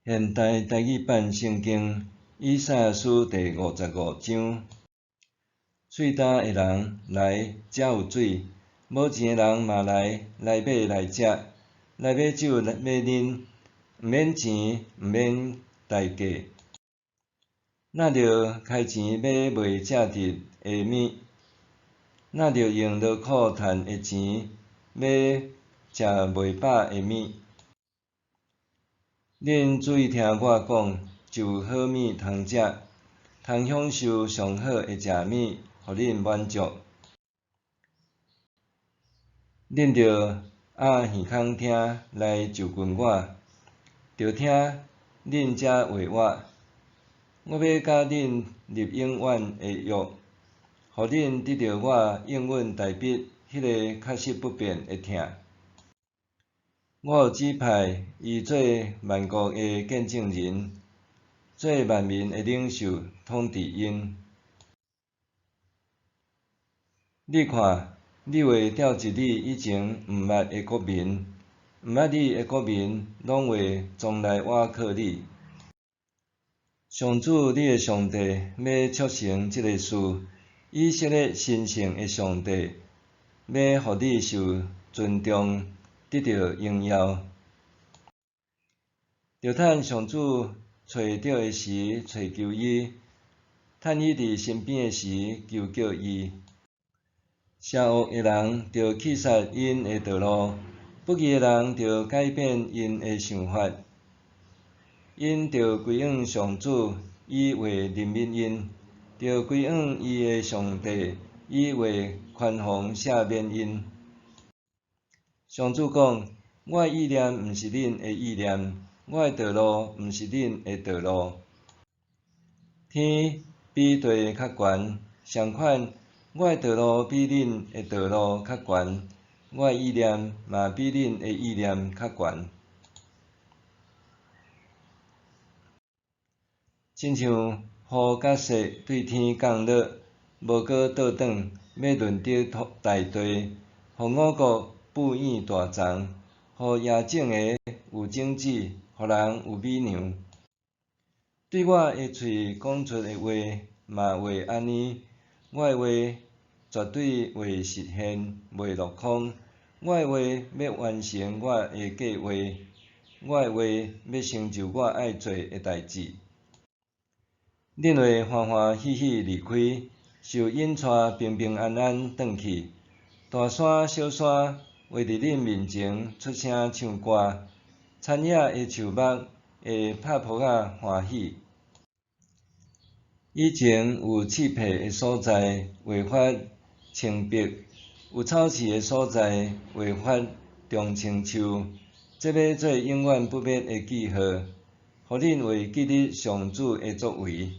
現代台語版聖經以賽亞書第五十五章：喙焦的人來，遮有水；無錢的人嘛來，來買來食，來買酒買啉，毋免錢，毋免代價。若著開錢買袂食得的物，若著用勞苦趁的錢買食袂飽的物。恁注意聽我講，就有好物通食，通享受上好的食物，予恁滿足。恁著掩耳孔聽來就近我，著聽恁才會活。我欲佮恁立永遠的約，予恁得著我應允大必彼个確實不變的疼。我有指派伊做萬國的見證人，做萬民的領袖，統治𪜶。你看，你會召集你以前毋捌的國民，毋捌你的國民，攏會總來倚靠你。上主，你的上帝欲促成這个事，以色列神聖的上帝欲予你受尊重，得著榮耀。著趁上主揣著的時揣求伊，趁伊佇身邊的時求叫伊。邪惡的人著棄殺𪜶的道路，不義的人著改變𪜶的想法。𪜶著歸向上主，伊會憐憫𪜶；著歸向伊的上帝，伊會寬宏赦免𪜶。上主講：我的意念毋是恁的意念，我的道路毋是恁的道路。天比地較懸，相款，我的道路比恁的道路較懸，我的意念嘛比恁的意念較懸。親像雨佮雪對天降落，無閣倒轉，欲潤澤大地，予五穀哺養大欉，予野種的有種子，予人有米糧。對我的喙講出的話，嘛會按呢。我的話絕對會實現，袂落空。我的話欲完成我的計畫，我的話欲成就我愛做的代誌。恁會歡歡喜喜離開，受引帶平平安安轉去。大山小山會佇恁面前出聲唱歌，田野的樹木會拍噗仔歡喜。以前有刺皮的所在會發青碧，有草刺的所在會發長青樹。這欲做永遠不滅的記號，予恁會記得上主的作為。